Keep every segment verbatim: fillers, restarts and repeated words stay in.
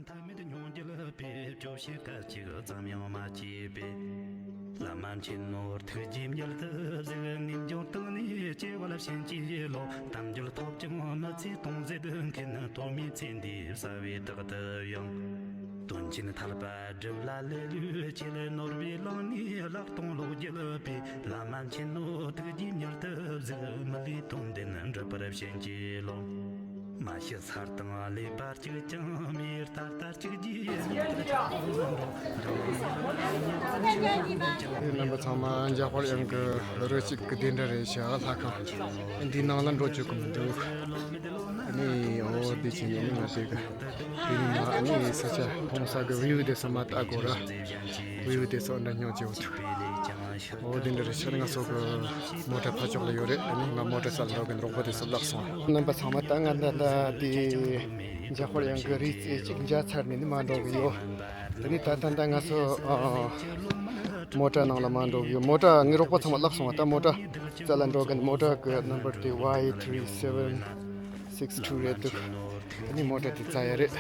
མཐའ་མེད་མྱོང་འགྱུར་པའི་སྐྱོ་ཤས་སྐད་ཅིག་ཙམ་ཡང་མ་སྐྱེས་པས། བླ་མ་མཁྱེན་ནོ་ཐུགས་རྗེས་མྱུར་དུ་གཟིགས། ངེས་འབྱུང་དང་ནི་སྐྱེ་བ་ལ་ཕྱིན་གྱི་ལོ། དམ་རྒྱུད་ཐོབ་ཀྱང་མི་ཚེ་སྟོང་ཟད་མཁན། ཐོག་མའི་ཚེ་འདིའི་བསགས་པའི་རྟགས་དུ་ཡང་། དོན་ཆེན་ཐར་པ་སྒྲུབ་ལ་ལེ་ལོས་བྱེད། ནོར་བུའི་ལོང་ནས་ལག་སྟོང་ལོག་བརྒྱུད་པའི། བླ་མ་མཁྱེན་ནོ་ཐུགས་རྗེས་མྱུར་དུ་གཟིགས། མི་ལུས་དོན་ལྡན་འགྲུབ་པར་བྱིན་གྱིས་རློབས། མ་ཤི་ཚར་དང་ལུས་པ་གཅིག་ཀྱང་མེད། ལྟར་ལྟར་གཅིག་བརྗེད་ཉིད་དུ་ཆགས་པ་འགྲོ། རྣམ་པ་ཚང་མ་འཇམ་དཔལ་དབྱངས་ཀྱི་རི་གཅིག་གི་གདན་འདྲེན་རེད་ཤག་ལྷ་ཁང་འདིའི་ནང་ལ་འགྲོ་བཅུག་གི་མི་འདུག་ཨ་ནི་འོ་འདི་བྱས་ནས་ནི་ང་དེ་གི་དེ་ནི་མ་ཨ་ནི་ས་ཆ་ཕུང་ས་གི་བེའུ་དེ་ཚོ་མ་ལྟ་དགོས་ར། བེའུ་དེ་ཚོ་འདྲ་སྙིང་རྗེ་བོ་འདུག་འོ་དེ་འདྲ་རེད་ཤག་ང་ཚོ་གི་མོ་ཊ་ཕར་ཕྱོགས་ལ་ཡོད་རེད། ཨ་ནི་ང་མོ་ཊ་སལ་འགྲོ་གི། རོགས་པ་དེ་ཚོ་བརླག་སོང་། རྣམ་པ་ཚང་མ་ད་ང་ད་ད་དེ་འཇམ་དཔལ་དབྱངས་ཀྱི་རི་རྩེ་གཅིག་མཇལ་ཚར་ནས་ནི་མ་འགྲོ་གི་ཡོད། དེ་ནི་ད་ད་ད་ང་ཚོ་ཨ་མོ་ཊ་ནང་ལ་མ་འགྲོ་གི་ཡོད། མོ་ཊ་ངའི་རོགས་པ་ཚང་མ་བརླག་སོང་བ། ད་མོ་ཊ་སལ་འགྲོ་གི། མོ་ཊ་གི་ནམ་བར་དེ་ཝའི་ཐི་རི་སེ་བན་སིག་ཊུ་རེད་འདུག་དེ་ནི་མོ་ཊ་དེ་རྩ་ཡ་རེད།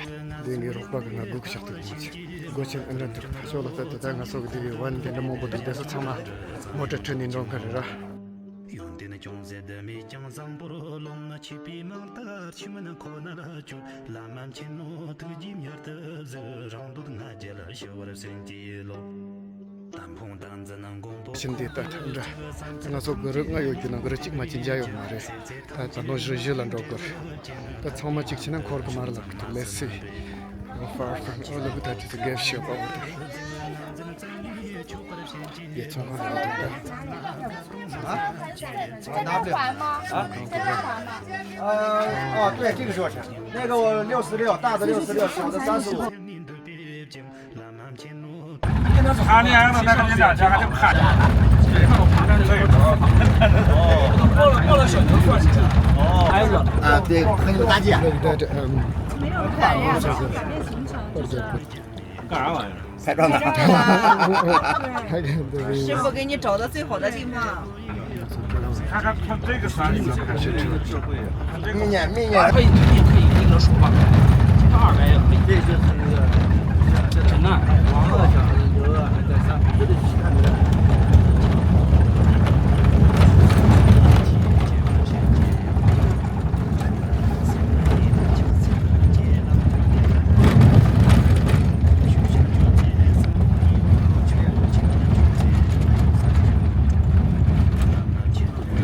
དེ་ངའི་རོགས་པ་གི་ང་སྒུག་ཤག་ཏུ་མ་ཆེ་སྒོ་ཆེན་ཨ་འདྲ་འདུག་ཕ་ཤོག་ལ་ལྟ་དེ་ད་ང་ཚོ་གི་དེ་གི་ཝན་དེ་འདྲ་མང་པོ་འདུག་དེ་ཚོ་ཚང་མ་མོ་ཊ་ཁྲིད་ནས་འགྲོ་མཁན་རེད་ར། ཡོན་ཏན་ཅུང་ཟད་མེད་ཀྱང་བཟང་པོར་རློམ། ཆོས་པའི་མིང་ལྟར་ཆོས་མིན་ཁོ་ནར་སྤྱོད། བླ་མ་མཁྱེན་ནོ་ཐུགས་རྗེས་མྱུར་དུ་གཟིགས། རང་འདོད་ང་རྒྱལ་ཞི་བར་བྱིན་གྱིས་རློབས། དམ་ཕུང་དང་འཛིན་མགོན་པོ་ཕྱིན་ཏེ་ད་ཐུག་འདྲ། ང་ཚོ་གི་རི་ལྔ་ཡོད་རྒྱུ་ནང་གི་རི་གཅིག་མ་གཅིག་མཇལ་ཡོད་མ་རེད། ད་ད་ནོ་བཞི་བཞི་ལ་འགྲོ་དགོས། ད་ཚང་མ་གཅིག་བྱས་ན་འཁོར་གི་མ་རེད་ལབ་གི་འདུག Let's see how far from all of that is a gift shop over there. ཡ་ཚོང་ཁང་རེད་འདུག་ད། 啊，哦，对，这个是我钱，那个我六十六，大的六十六，小的三十五。 啊，对，很有搭界。对，对，对，嗯。没有看呀，改变行程。干啥玩意儿？拍照呢。师傅给你找到最好的地方。 他还他这个啥，你看这个智慧啊，他这个面面面。可以，可以，可以，可以，能说话。二百也可以。这就是那个，这个那个，网络上有个还在上面，这个是看的。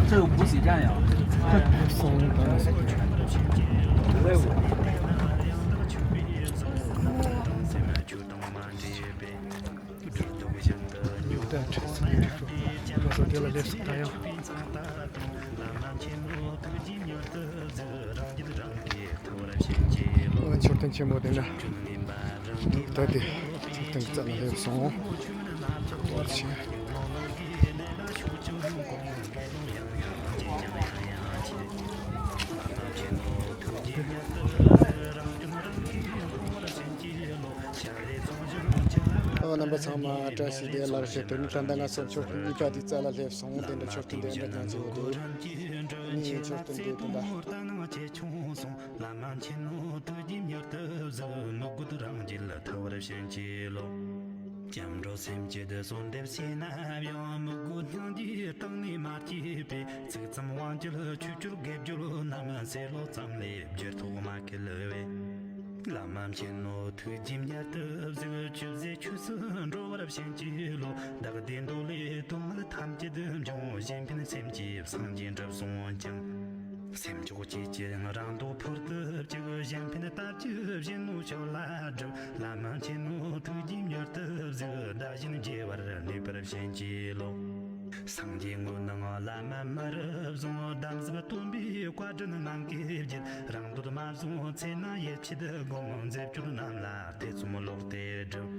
这个无锡站呀。མཆོད་རྟེན་ཆེན་མོ་དེ་འདྲ། ད་དེ་མཆོད་རྟེན་གྱི་རྩ་ལ་སླེབས་སོང་། ཨོ་རྣམ་པ་ཚང་མ་བཀྲ་ཤིས་བདེ་ལེགས་ཞུ། དེ་ནི་ད་ལྟ་ང་ཚོ་མཆོད་རྟེན་གཉིས་ཀ་དེ་རྩ་ལ་སླེབས་སོང་། དེ་འདྲ་མཆོད་རྟེན་དེ་འདྲ་ཐང་ཆེ་བོ་འདུག་ནི་མཆོད་རྟེན་དེ་དེ་འདྲ། བླ་མ་མཁྱེན་ནོ་ཐུགས་རྗེས་མྱུར་དུ་གཟིགས། མི་བསྐྱོད་རང་རྒྱལ་ཐར་བར་བྱིན་གྱིས་རློབས། སྐྱབས་འགྲོ་སེམས་བསྐྱེད་གསོལ་འདེབས་བྱས་ན་ཡང་། མི་བསྐྱོད་སྙིང་རྗེའི་གཏིང་ནས་མ་སྐྱེས་པའི། ཚིག་ཙམ་དབང་གྱུར་ཆོས་སྐྱོང་དགེ་སྦྱོར་རྣམས། ཟེར་ལོ་ཙམ་ལས་བརྗོད་ཐོག་མ་བཀལ་བས། བླ་མ་མཁྱེན་ནོ་ཐུགས་རྗེས་མྱུར་དུ་གཟིགས། ཆོས་ཟད་ཆོས་སུ་འགྲོ་བར་བྱིན་གྱིས་རློབས། བདག་བདེ་འདོད་ལས་སྡུག་བསྔལ་ཐམས་ཅད་འབྱུང་། གཞན་ཕན་སེམས་ཀྱིས་སངས་རྒྱས་འགྲུབ་གསུངས་ཀྱང་། སེམས་མཆོག་གཅེས་ཀྱི་རང་མདོག་ཕུལ་དུ་བཅུག་གཞན་ཕན་ལྟ་བཅུ་བཞིན་ནོ་ཕྱོགས་ལ་བསྒྲུབས། བླ་མ་མཁྱེན་ནོ་ཐུགས་རྗེས་མྱུར་དུ་གཟིགས། བདག་གཞན་བརྗེ་བར་ནུས་པར་བྱིན་གྱིས་རློབས། སངས་རྒྱས་ངོ་ནང་བླ་མ་མར་བཟུང་། གདམས་ཟབ་སྟོན་པའི་བཀའ་དྲིན་ནམ་མཁའི་རྒྱན། རང་འདོད་མ་བཟུང་ཚེ་ན་ཡིད་ཆེས་སྒོམ། མཛད་སྤྱོད་རྣམས་ལ་ཐེ་ཚོམ་ལོག་སྟེ་སྒྲུབ།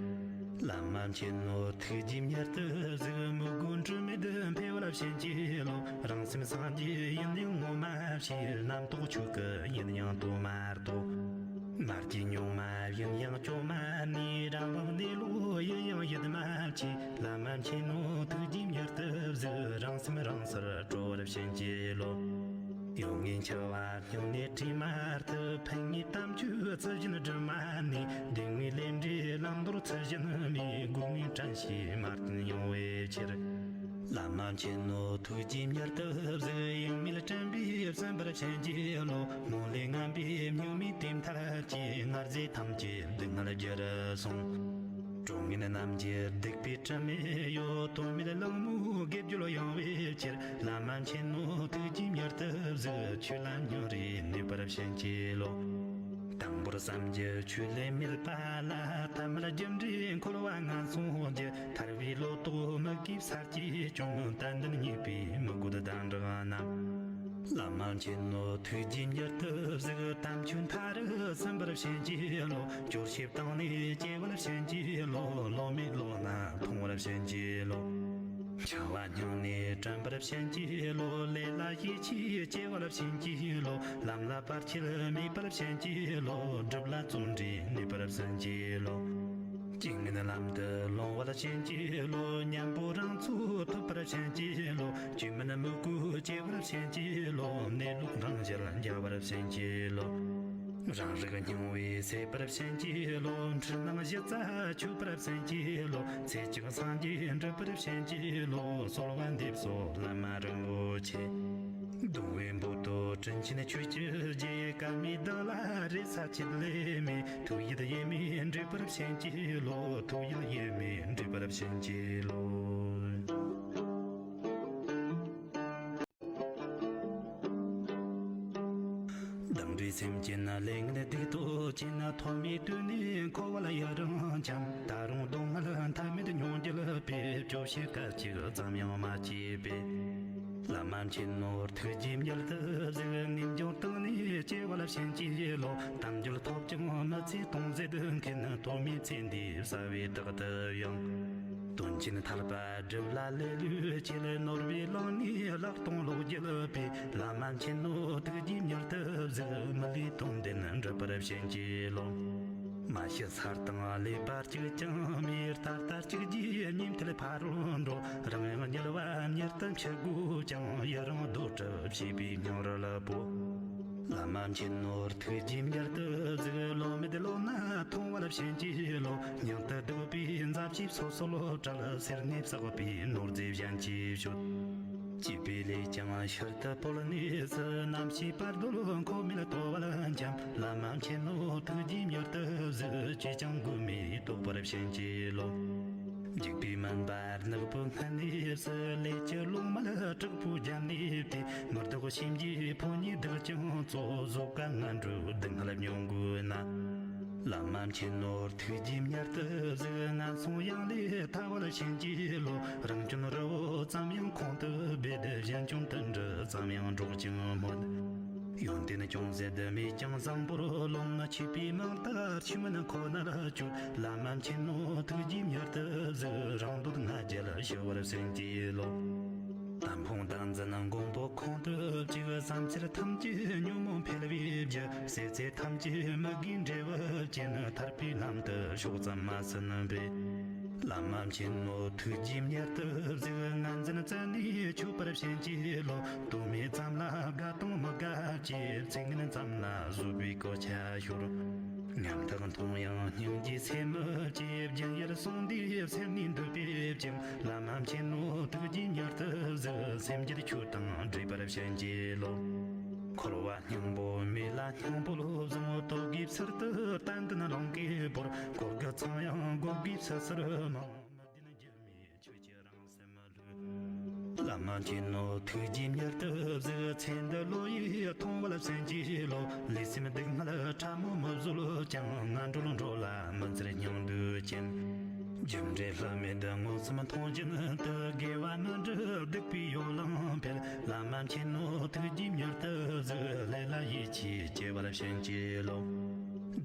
བླ་མ་མཁྱེན་ནོ་ཐུགས་རྗེས་མྱུར་དུ་གཟིགས། མི་བསྐྱོད་འཁྲུལ་མེད་འཕེལ་བར་བྱིན་གྱིས་རློབས། རང་སེམས་སངས་རྒྱས་ཡིན་ཡང་ངོ་མ་ཤེས། རྣམ་རྟོག་ཆོས་སྐུ་ཡིན་ཡང་དོན་མ་རྟོགས། མ་སྐྱེས་སྙོགས་མ་ཡིན་ཡང་སྐྱོན་མ་ནུས། རང་དབང་གནས་ལུགས་ཡིན་ཡང་ཡིད་མ་ཆེས། བླ་མ་མཁྱེན་ནོ་ཐུགས་རྗེས་མྱུར་དུ་གཟིགས། རང་སེམས་རང་སར་གྲོལ་བར་བྱིན་གྱིས་རློབས། ཡོད་ངེས་འཆི་བ་སྙིང་ནས་བྲིས་མ་ཐུབ། ཕན་ངེས་དམ་ཆོས་ཚུལ་བཞིན་སྒྲུབ་མ་ནུས། བདེན་དངོས་ལས་འབྲས་བླང་དོར་ཚུལ་བཞིན་མེད། སྒོ་ངའི་དྲན་ཤེས་མ་བརྟེན་ཡོང་བའི་ཕྱིར། བླ་མ་མཁྱེན་ནོ་ཐུགས་རྗེས་མྱུར་དུ་གཟིགས། ཡེངས་མེད་དྲན་པས་གསན་པར་བྱིན་གྱིས་རློབས། སྨོན་ལས་ངན་པའི་སྨྱུག་མའི་དེ་མཐར་གྱིས། སྔར་ཟས་ཐམས་ཅད་སྡུག་བསྔལ་རྒྱུར་སོང་། གྲོགས་ངན་རྣམས་ཀྱི་སྡིག་པའི་དྲི་མས་གཡོགས། དོན་མེད་གླེང་མོལ་དགེ་སྦྱོར་ཡོང་བའི་ཕྱིར། བླ་མ་མཁྱེན་ནོ་ཐུགས་རྗེས་མྱུར་དུ་གཟིགས། ཆོས་ལ་སྙིང་རེ་ནུས་པར་བྱིན་གྱིས་རློབས། དང་པོར་བསམ་རྒྱུ་ཆོས་ལས་མེད་པ་ལ། ཐ་མལ་རྒྱུ་འབྲས་འཁོར་བ་ངན་སོང་རྒྱུ། ཐར་བའི་ལོ་ཏོག་མི་དགེ་ས་བཅུ་བྱུང་། དད་འདུན་གཉིས་པའི་མི་རྒོད་སྡང་དྲག་རྣམས། བླ་མ་མཁྱེན་ནོ་ཐུགས་རྗེས་མྱུར་དུ་གཟིགས། དམ་ཆོས་མཐའ་རུ་ཕྱིན་པར་བྱིན་གྱིས་རློབས། སྐྱོར་བྱེད་སྟེང་ནས་སྐྱེ་བར་བྱིན་གྱིས་རློབས། བློ་མེད་བློ་སྣ་མཐོང་བར་བྱིན་གྱིས་རློབས། འཆི་བ་སྙིང་ནས་དྲན་པར་བྱིན་གྱིས་རློབས། ལས་ལ་ཡིད་ཆེས་སྐྱེ་བར་བྱིན་གྱིས་རློབས། ལམ་ལ་བར་ཆད་མེད་པར་བྱིན་གྱིས་རློབས། སྒྲིབ་ལ་བརྩོན་འགྲུས་ནུས་པར་བྱིན་གྱིས་རློབས། རྐྱེན་ངན་ལམ་དུ་ལོང་བར་བྱིན་གྱིས་རློབས། གཉེན་པོ་རང་ཚོད་ཐུབ་པར་བྱིན་གྱིས་རློབས། སྐྱེ་མེད་མི་རྒོད་སྐྱེ་བར་བྱིན་གྱིས་རློབས། གནས་ལུགས་རང་ཞལ་མཇལ་བར་བྱིན་གྱིས་རློབས། རང་རིག་སྙིང་པོའི་ཟད་པར་བྱིན་གྱིས་རློབས། འཁྲུལ་སྣང་གཞི་རྩ་ཆོད་པར་བྱིན་གྱིས་རློབས། ཚེ་གཅིག་སངས་རྒྱས་འགྲུབ་པར་བྱིན་གྱིས་རློབས། གསོལ་བ་འདེབས་སོ་བླ་མ་རིན་པོ་ཆེ། གདུང་བའི་འབོད་དོ་དྲིན་ཆེན་ཆོས་ཀྱི་རྗེ། སྐལ་མེད་བདག་ལ་རེ་ས་ཆེད་ལས་མེད། ཐུགས་ཡིད་ཡེངས་མེད་འདྲེས་པར་བྱིན་གྱིས་རློབས། ཐུགས་ཡིད་ཡེངས་མེད་འདྲེས་པར་བྱིན་གྱིས་རློབས། བདག་འདྲའི་སེམས་ཅན་ལས་ངན་སྡིག་ཏོ་ཅན། ཐོག་མའི་དུས་ནས་འཁོར་བ་ལ་ཡི་རང་འཁྱམས། ད་རུང་སྡུག་བསྔལ་མཐའ་མེད་མྱོང་རྒྱུ་ལ་དཔེ། སྐྱོ་ཤས་སྐད་ཅིག་ཙམ་ཡང་མ་སྐྱེས་པས། བླ་མ་མཁྱེན་ནོ་ཐུགས་རྗེས་མྱུར་དུ་གཟིགས། ངེས་འབྱུང་སྟེང་ནས་སྐྱེ་བ་ལ་བྱིན་གྱིས་རློབས། དམ་རྒྱུད་ཐོབ་ཀྱང་མི་ཚེ་སྟོང་ཟད་མཁན། ཐོག་མའི་ཚེ་འདིའི་བསགས་པའི་རྟགས་དུ་ཡང་། དོན་ཆེན་ཐར་པ་སྒྲུབ་ལ་ལེ་ལོས་བྱེད། ནོར་བུའི་ལོངས་ནས་ལྷག་མཐོང་ལོག་བརྒྱུད་པའི། བླ་མ་མཁྱེན་ནོ་ཐུགས་རྗེས་མྱུར་དུ་གཟིགས། མི་ལུས་དོན་ལྡན་འགྲུབ་པར་བྱིན་གྱིས་རློབས། མ་ཤི་ཚར་དང་ལུས་པ་གཅིག་ཀྱང་མེད། ད་ལྟ་གཅིག་རྗེས་གཉིས་མཐུད་ཕ་རོལ་འགྲོ། རང་ཡང་དམྱལ་བ་མྱུར་དུ་མཆི་དགོས་ཀྱང་། ཡི་རང་གདོན་གྲུབ་བྱས་པའི་སྙིང་རུས་པོ། བླ་མ་མཁྱེན་ནོ་ཐུགས་རྗེས་མྱུར་དུ་གཟིགས། བློ་མེད་བློ་སྣ་མཐོང་བར་བྱིན་གྱིས་རློབས། སྙིང་དུ་སྡུག་པའི་མཛའ་བཤེས་སོ་སོར་བྲལ། སེར་སྣས་བསགས་པའི་ནོར་རྫས་གཞན་གྱིས་སྤྱོད། བྱས་པའི་ལས་ཀྱང་ཕྱིར་དུ་བོར་ནས་སུ། རྣམ་ཤེས་བར་དོར་འཁོར་མེད་འདོར་བར་འཁྱམས། བླ་མ་མཁྱེན་ནོ་ཐུགས་རྗེས་མྱུར་དུ་གཟིགས། ཅིས་ཀྱང་མགོན་མེད་རྟོགས་པར་བྱིན་གྱིས་རློབས། འཇིགས་པའི་མུན་པ་ནག་པོའི་སྔུན་ནས་སུ། ལས་ཀྱི་ལོང་མལ་དྲག་པོའི་རྒྱབ་ནས་དེད། མི་ལྡོག་ཤེས་བྱའི་ཕོ་ཉའི་བདག་ཅིང་གཙོ། བཟོད་དཀའ་ངན་འགྲོའི་སྡུག་བསྔལ་མྱོང་དགོས་ན། བླ་མ་མཁྱེན་ནོ་ཐུགས་རྗེས་མྱུར་དུ་གཟིགས། ངན་སོང་གཡང་ལས་ཐར་བར་བྱིན་གྱིས་རློབས། རང་སྐྱོན་རི་བོ་ཙམ་ཡང་ཁོང་དུ་སྦས། གཞན་སྐྱོན་དུད་འགྲོ་ཙམ་ཡང་སྒྲོག་ཅིང་སྨོད། ཡོན་ཏན་ཅུང་ཟད་མེད་ཀྱང་བཟང་པོར་རློམ། ཆོས་པའི་མིང་ལྟར་ཆོས་མིན་ཁོ་ནར་སྤྱོད། བླ་མ་མཁྱེན་ནོ་ཐུགས་རྗེས་མྱུར་དུ་གཟིགས། རང་འདོད་ང་རྒྱལ་ཞི་བར་བྱིན་གྱིས་རློབས། དམ་ཕུང་བདག་འཛིན་མགོན་པོ་ཁོང་དུ་བཅུག། བསམ་འཆར་ཐམས་ཅད་ཉོན་མོངས་འཕེལ་བའི་རྒྱུ། ཟད་ཚེ་ཐམས་ཅད་མི་དགེའི་འབྲས་བུ་ཅན། ཐར་པའི་ལམ་དུ་ཕྱོགས་ཙམ་མ་ཟིན་པས། བླ་མ་མཁྱེན་ནོ་ཐུགས་རྗེས་མྱུར་དུ་གཟིགས། ངར་འཛིན་བཙལ་ནས་ཆོད་པར་བྱིན་གྱིས་རློབས། དོན་མེད་ཙམ་ལ་དགའ་དང་མི་དགའ་བྱེད། ཚིག་ངན་ཙམ་ལ་བཟོད་པའི་གོ་ཆ་ཤོར། ཉམ་ཐག་མཐོང་ཡང་སྙིང་རྗེའི་སེམས་མི་སྐྱེ། རྒྱུན་ཡལ་སོང་དུས་སེམས་ནས་འདོད་པས་བཅིངས། བླ་མ་མཁྱེན་ནོ་ཐུགས་རྗེས་མྱུར་དུ་གཟིགས། སེམས་རྒྱུད་ཆོས་དང་འདྲེས་པར་བྱིན་གྱིས་རློབས། འཁོར་བ་སྙིང་པོ་མེ་ལ་སྙིང་པོ་བཟུང་། ལྟོ་གོས་ཚུལ་དུ་བསྟན་འདུན་ལོངས་སྐུའི་བོར། གོ་དགུ་ཚང་ཡང་བགོ་དགུའི་ཚུལ་ཟུར་མང་། མི་ལྡན་རྒྱུ་མེད་ཆོས་ཀྱི་རང་སེམས་ལུས། བླ་མ་མཁྱེན་ནོ་ཐུགས་རྗེས་མྱུར་དུ་གཟིགས། ཚེ་འདི་བློ་ཡིས་ཐོངས་པ་ལ་བྱིན་གྱིས་རློབས། ལུས་སེམས་སྡུག་བསྔལ་ཕྲ་མོ་མི་བཟོད་ཀྱང་། ངན་འགྲོར་འགྲོ་ལ་མི་འཚེར་སྙིང་འདོད་ཅན། རྒྱུ་འབྲས་བསླུ་མེད་མངོན་སུམ་མཐོང་བཞིན་དུ། དགེ་བ་མི་འབྲལ་སྡིག་པའི་ཡོ་ལང་འཕེལ། བླ་མ་མཁྱེན་ནོ་ཐུགས་རྗེས་མྱུར་དུ་གཟིགས། ལས་ལ་ཡིད་ཆེས་སྐྱེ་བར་བྱིན་གྱིས་རློབས།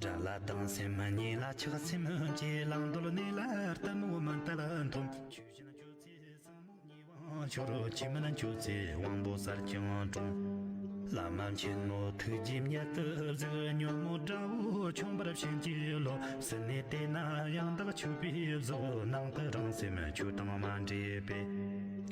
དགྲ་ལ་སྡང་སེམས་ཉེ་ལ་ཆགས་སེམས་སྐྱེ། བླང་དོར་གནས་ལ་གཏི་མུག་མུན་ལྟར་འཐོམས། ཆོས་བཞིན་སྤྱོད་ཚེ་བསམ་བློ་ཉེ་བའང་འཆོར། ཆོས་མིན་སྤྱོད་ཚེ་དབང་པོ་གསལ་ཀྱང་གྲོངས། བླ་མ་མཁྱེན་ནོ་ཐུགས་རྗེས་མྱུར་དུ་གཟིགས། ཉོན་མོངས་དགྲ་བོ་མཆོང་བར་བྱིན་གྱིས་རློབས། ཟིན་ནས་བལྟས་ན་ཡང་དག་ཆོས་པའི་གཟུགས། ནང་དུ་རང་སེམས་ཆོས་དང་མ་འདྲེས་པས།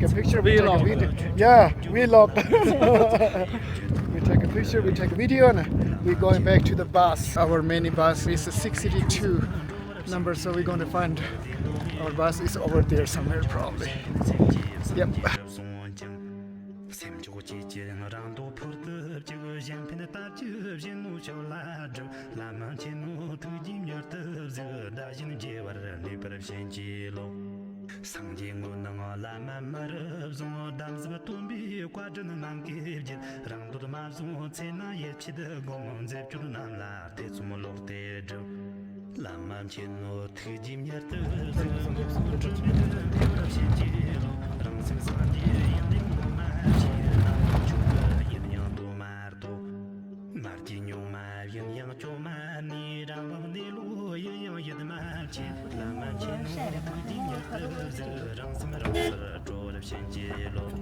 take a picture, we take a video. Yeah, we love. We take a picture, we take a video, and we're going back to the bus. Our minibus is six eighty-two number, so we're going to find our bus is over there somewhere probably. Yep. སེམས་མཆོག་བཅས་ཀྱི་རང་དོ་འཕུར་དུ་བཅུག་གཞན་ཕན་དར་གྱི་བཞིན་ནོ་ཕྱོགས་ལ་བསྒྲུབ། བླ་མ་མཁྱེན་ནོ་ཐུགས་རྗེས་མྱུར་དུ་གཟིགས། བདག་གཞན་བརྗེ་བར་ནུས་པར་བྱིན་གྱིས་རློབས། སངས་རྒྱས་ངོ་ནང་བླ་མ་མི་རབས་བཟང་། གདམས་ཟབ་སྟོན་པའི་བཀའ་དྲིན་ནམ་མཁའི་རྒྱུད། རང་འདོད་མ་བཟུང་ཚེ་ན་ཡིད་ཆེས་སྒོམ། མཛད་སྤྱོད་རྣམས་ལ་ཐེ་ཚོམ་ལོག་སྟེ་སྒྲུབ། བླ་མ་མཁྱེན་ནོ་ཐུགས་རྗེས་མྱུར་དུ་གཟིགས། སེམས་ཁྲོ་མེད་དུ་འཕེལ་བར་བྱིན་གྱིས་རློབས། རང་སེམས་སངས་རྒྱས་ཡིན་ལས་ངོ་མ་ཤེས། རྣམ་ཀུན་ཆོས་སྐུ་ཡིན་ཡང་དུ་མ་རྟོགས། མ་རྒྱུད་རྙོག་མ་ཡིན་ཡང་སྐྱོ་མ་ནས། རང་དབང་གནས་ལུགས་ཡིན་ཡང་ཡིད་མ་ཆེས། བླ་མ་མཁྱེན་ནོ་ཐུགས་རྗེས་མྱུར་དུ་གཟིགས། རང་སེམས་རང་སར་གྲོལ་བར་བྱིན་གྱིས་རློབས།